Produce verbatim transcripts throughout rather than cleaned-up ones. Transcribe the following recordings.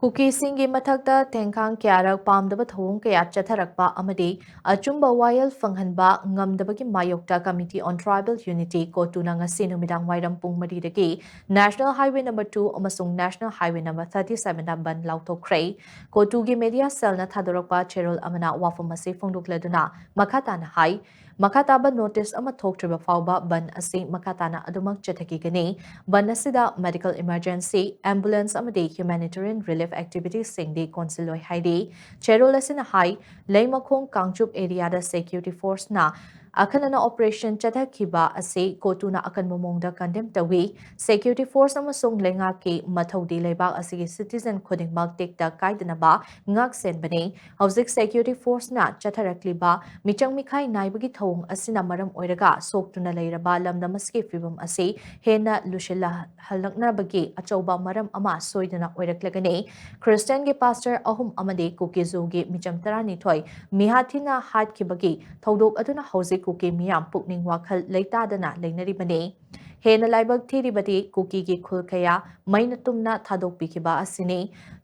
ꯀꯨꯀꯤꯁꯤꯡꯒꯤ ꯃꯊꯛꯇ ꯊꯦꯡꯈꯥꯡ ꯀꯌꯥꯔꯛ ꯄꯥꯝꯗꯕ ꯊꯧꯑꯣꯡ ꯀꯌꯥ ꯆꯠꯊꯔꯛꯄ ꯑꯃꯗꯤ ꯑꯆꯨꯝꯕ ꯋꯥꯌꯦꯜ ꯐꯪꯍꯟꯕ ꯉꯝꯗꯕꯒꯤ ꯃꯥꯌꯣꯛꯇ Committee on Tribal Unity, ꯀꯣꯇꯨꯅ ꯉꯁꯤ ꯅꯨꯃꯤꯗꯥꯡ ꯋꯥꯏꯔꯝ ꯄꯨꯡ ꯃꯔꯤꯗꯒꯤ National Highway number two ꯑꯃꯁꯨꯡ National Highway number thirty sevenꯗ ꯕꯟꯗ ꯂꯥꯎꯊꯣꯛꯈ꯭ꯔꯦ꯫ ꯀꯣꯇꯨꯒꯤ media cellꯅ ꯊꯥꯗꯣꯔꯛꯄ ꯆꯦꯔꯣꯜ ꯑꯃꯅ ꯋꯥꯐꯝ ꯑꯁꯤ ꯐꯣꯡꯗꯣꯛꯂꯗꯨꯅ ꯃꯈꯥ ꯇꯥꯅ ꯍꯥꯏ, ꯃꯈꯥ ꯇꯥꯕ notice ꯑꯃ ꯊꯣꯛꯇ꯭ꯔꯤꯕ ꯐꯥꯎꯕ ꯕꯟꯗ ꯑꯁꯤ ꯃꯈꯥ ꯇꯥꯅ ꯑꯗꯨꯃꯛ ꯆꯠꯊꯈꯤꯒꯅꯤ꯫ ꯕꯟꯗ ꯑꯁꯤꯗ medical emergency, ambulance ꯑꯃꯗꯤ humanitarian relief activitiesꯁꯤꯡꯗꯤ ꯀꯣꯟꯁꯤꯜꯂꯣꯏ ꯍꯥꯏꯔꯤ꯫ ꯆꯦꯔꯣꯜ ꯑꯁꯤꯅ ꯍꯥꯏ, ꯂꯩꯃꯈꯣꯡ ꯀꯥꯡꯆꯨꯞ areaꯗ security forceꯅ ꯑꯈꯟꯅꯅ operation ꯆꯠꯊꯈꯤꯕ ꯑꯁꯤ ꯀꯣꯇꯨꯅ ꯑꯀꯟꯕ ꯃꯑꯣꯡꯗ condemn ꯇꯧꯏ꯫ Security force ꯑꯃꯁꯨꯡ ꯂꯩꯉꯥꯛꯀꯤ ꯃꯊꯧꯗꯤ ꯂꯩꯕꯥꯛ ꯑꯁꯤꯒꯤ citizen ꯈꯨꯗꯤꯡꯃꯛ ꯇꯦꯛꯇ ꯀꯥꯏꯗꯅꯕ ꯉꯥꯛ ꯁꯦꯟꯕꯅꯤ꯫ ꯍꯧꯖꯤꯛ security forceꯅ ꯆꯠꯊꯔꯛꯂꯤꯕ ꯃꯤꯆꯪ ꯃꯤꯈꯥꯏ ꯅꯥꯏꯕꯒꯤ ꯊꯧꯑꯣꯡ ꯑꯁꯤꯅ ꯃꯔꯝ ꯑꯣꯏꯔꯒ ꯁꯣꯛꯇꯨꯅ ꯂꯩꯔꯕ ꯂꯝꯗꯝ ꯑꯁꯤꯒꯤ ꯐꯤꯕꯝ ꯑꯁꯤ ꯍꯦꯟꯅ ꯂꯨꯁꯤꯜꯍꯜꯂꯛꯅꯕꯒꯤ ꯑꯆꯧꯕ ꯃꯔꯝ ꯑꯃ ꯁꯣꯏꯗꯅ ꯑꯣꯏꯔꯛꯂꯒꯅꯤ꯫ ꯈ꯭ꯔꯤꯁꯇꯤꯌꯥꯟꯒꯤ pastor ꯑꯍꯨꯝ ꯑꯃꯗꯤ ꯀꯨꯀꯤꯖꯨꯒꯤ ꯃꯤꯆꯝ ꯇꯔꯥꯅꯤꯊꯣꯏ ꯃꯤꯍꯥꯊꯤꯅ ꯍꯥꯠꯈꯤꯕꯒꯤ ꯊꯧꯗꯣꯛ ꯑꯗꯨꯅ ꯍꯧꯖꯤꯛ ꯀꯨꯀꯤ ꯃꯤꯌꯥꯝ ꯄꯨꯛꯅꯤꯡ ꯋꯥꯈꯜ ꯂꯩꯇꯥꯗꯅ ꯂꯩꯅꯔꯤꯕꯅꯤ꯫ ꯍꯦꯟꯅ ꯂꯥꯏꯕꯛ ꯊꯤꯔꯤꯕꯗꯤ ꯀꯨꯀꯤꯒꯤ ꯈꯨꯜ ꯀꯌꯥ ꯃꯩꯅ ꯇꯨꯝꯅ ꯊꯥꯗꯣꯛꯄꯤꯈꯤꯕ ꯑꯁꯤꯅꯤ꯫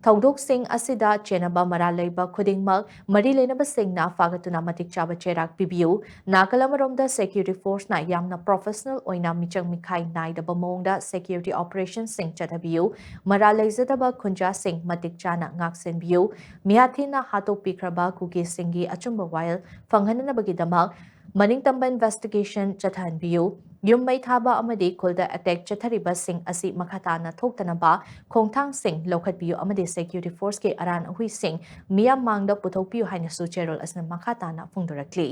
ꯊꯧꯗꯣꯛꯁꯤꯡ ꯑꯁꯤꯗ ꯆꯦꯟꯅꯕ ꯃꯔꯥꯜ ꯂꯩꯕ ꯈꯨꯗꯤꯡꯃꯛ ꯃꯔꯤ ꯂꯩꯅꯕꯁꯤꯡꯅ ꯐꯥꯒꯠꯇꯨꯅ ꯃꯇꯤꯛ ꯆꯥꯕ ꯆꯩꯔꯥꯛ ꯄꯤꯕꯤꯌꯨ꯫ ꯅꯥꯀꯜ ꯑꯃꯔꯣꯝꯗ security forceꯅ ꯌꯥꯝꯅ professional ꯑꯣꯏꯅ ꯃꯤꯆꯪ ꯃꯤꯈꯥꯏ ꯅꯥꯏꯗꯕ ꯃꯑꯣꯡꯗ security operationꯁꯤꯡ ꯆꯠꯊꯕꯤꯌꯨ꯫ ꯃꯔꯥꯜ ꯂꯩꯖꯗꯕ ꯈꯨꯟꯖꯥꯁꯤꯡ ꯃꯇꯤꯛ ꯆꯥꯅ ꯉꯥꯛꯁꯦꯟꯕꯤꯌꯨ꯫ ꯃꯤꯍꯥꯊꯤꯅ ꯍꯥꯠꯇꯣꯛꯄꯤꯈ꯭ꯔꯕ ꯀꯨꯀꯤꯁꯤꯡꯒꯤ ꯑꯆꯨꯝꯕ ꯋꯥꯌꯦꯜ ꯐꯪꯍꯟꯅꯕꯒꯤꯗꯃꯛ ꯃꯅꯤꯡꯇꯝꯕ investigation ꯆꯠꯊꯍꯟꯕꯤꯌꯨ꯫ ꯌꯨꯝ ꯃꯩ ꯊꯥꯕ ꯑꯃꯗꯤ ꯈꯨꯜꯗ attack ꯆꯠꯊꯔꯤꯕꯁꯤꯡ ꯑꯁꯤ ꯃꯈꯥ ꯇꯥꯅ ꯊꯣꯛꯇꯅꯕ ꯈꯣꯡꯊꯥꯡꯁꯤꯡ ꯂꯧꯈꯠꯄꯤꯌꯨ ꯑꯃꯗꯤ security forceꯀꯤ ꯑꯔꯥꯟ ꯑꯍꯨꯏꯁꯤꯡ ꯃꯤꯌꯥꯝ ꯃꯥꯡꯗ ꯄꯨꯊꯣꯛꯄꯤꯌꯨ ꯍꯥꯏꯅꯁꯨ ꯆꯦꯔꯣꯜ ꯑꯁꯤꯅ ꯃꯈꯥ ꯇꯥꯅ ꯐꯣꯡꯗꯣꯔꯛꯂꯤ꯫